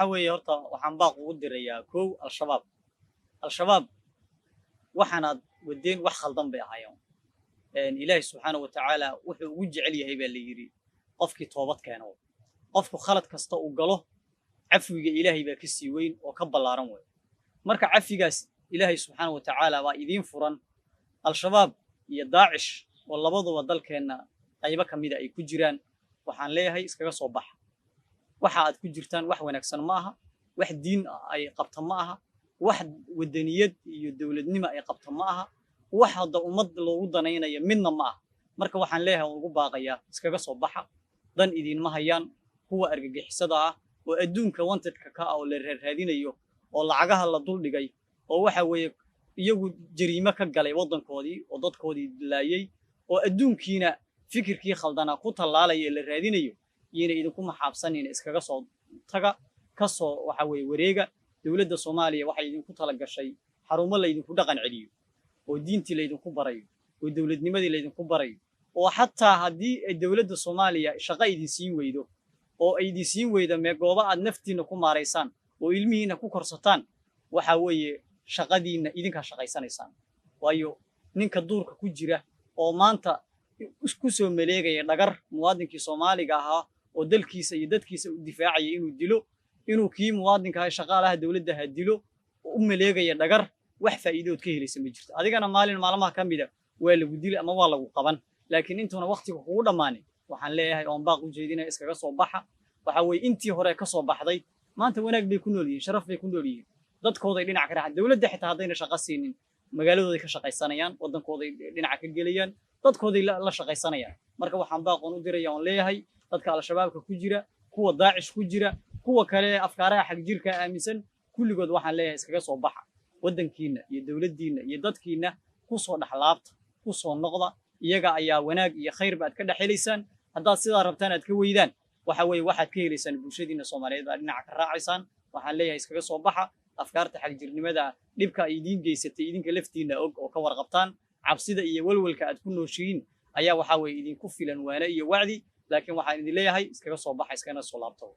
Waxa weeye, horta waxaan baaq ugu dirayaa kow Al-Shabaab. Al-Shabaab, waxaanaad wadeen wax khaldan bay ahaayeen. Ilaahi subxaana wa tacaala wuxuu ugu jecel yahay, baa la yidhi, qofkii toobad keeno. Qofku khalad kasta uu galo, cafwiga Ilaahay baa ka sii weyn oo ka ballaaran wey. Marka cafigaas Ilaahay subxaana wa tacaala baa idiin furan. Al-Shabaab iyo Daacish oo labaduba dalkeenna qaybo ka mida ay ku jiraan, waxaan leeyahay iskaga soo baxa. Waxa aad ku jirtaan wax wanaagsan ma aha, wax diin ay qabta ma aha, wax wadaniyad iyo dowladnimo ay qabta ma aha, wax hadda ummad loogu danaynayo midna ma aha. Marka waxaan leeyahay waan ugu baaqayaa, iskaga soo baxa. Dan idiinma hayaan. Kuwa argagixisada ah oo adduunka wantedka ka ah oo la raaraadinayo oo lacagaha la duldhigay oo waxa weeye iyagu jariimo ka galay waddankoodii oo dadkoodii dilaayey oo adduunkiina fikirkii khaldanaa ku tallaalaya ee la raadinayo, iyona idinku maxaabsanayna. Iskaga soo taga, ka soo waxa weeye wareega. Dowladda Soomaaliya waxay idinku tala gashay xarumo laydinku dhaqan celiyo oo diintii laydinku barayo oo dowladnimadii laydinku barayo, oo xataa haddii ay dowladda Soomaaliya shaqo idin siin weydo oo ay idin siin weydo mee goobo aad naftiinna ku maaraysaan oo ilmihiinna ku korsataan, waxa weeye shaqadiinna idinkaa shaqaysanaysaan. Waayo, ninka duurka ku jira oo maanta ku soo maleegaya dhagar muwaadinkii Soomaaliga ahaa oo dalkiisa iyo dadkiisa u difaacaya inuu dilo, inuu kii muwaadinka ahaa shaqaalaha dowladda ha dilo u maleegaya dhagar, wax faa'iidood ka helaysa ma jirto. Adigana maalin maalmaha ka mida waa lagu dili ama waa lagu qaban. Laakiin intuuna waqtiga kugu dhammaanin, waxaan leeyahay oon baaq u jeedinaya, iskaga soo baxa. Waxa weeye intii hore ka soo baxday maanta wanaag bay ku nool yihiin, sharaf bay ku nool yihiin, dadkooday dhinac ka raacaan. Dowladda xitaa haddayna shaqo siinin, magaaladooday ka shaqaysanayaan, waddankooday dhinaca ka gelayaan, dadkooday la shaqaysanayaan. Marka waxaan baaqoon u diraya oon leeyahay dadka Al-Shabaabka ku jira, kuwa Daacish ku jira, kuwa kale afkaaraha xagjirka aaminsan, kulligood waxaan leeyahay iskaga soo baxa. Waddankiina iyo dowladdiinna iyo dadkiina kusoo dhexlaabta, kusoo noqda. Iyaga ayaa wanaag iyo khayrba aad ka dhex helaysaan. Haddaad sidaa rabtaan aad ka weydaan, waxa weeye waxaad ka helaysaan bulshadiina Soomaaliyeed baa dhinaca ka raacaysaan. Waxaan leeyahay iskaga soo baxa afkaarta xagjirnimada. Dhibka ay idiin geysatay idinka laftiina og oo ka warqabtaan. Cabsida iyo walwalka aad ku nooshihiin ayaa waxaa weeye idinku filan waane iyo wacdi. Laakiin waxaan idin leeyahay iskaga soo baxa, iskana soo laabto.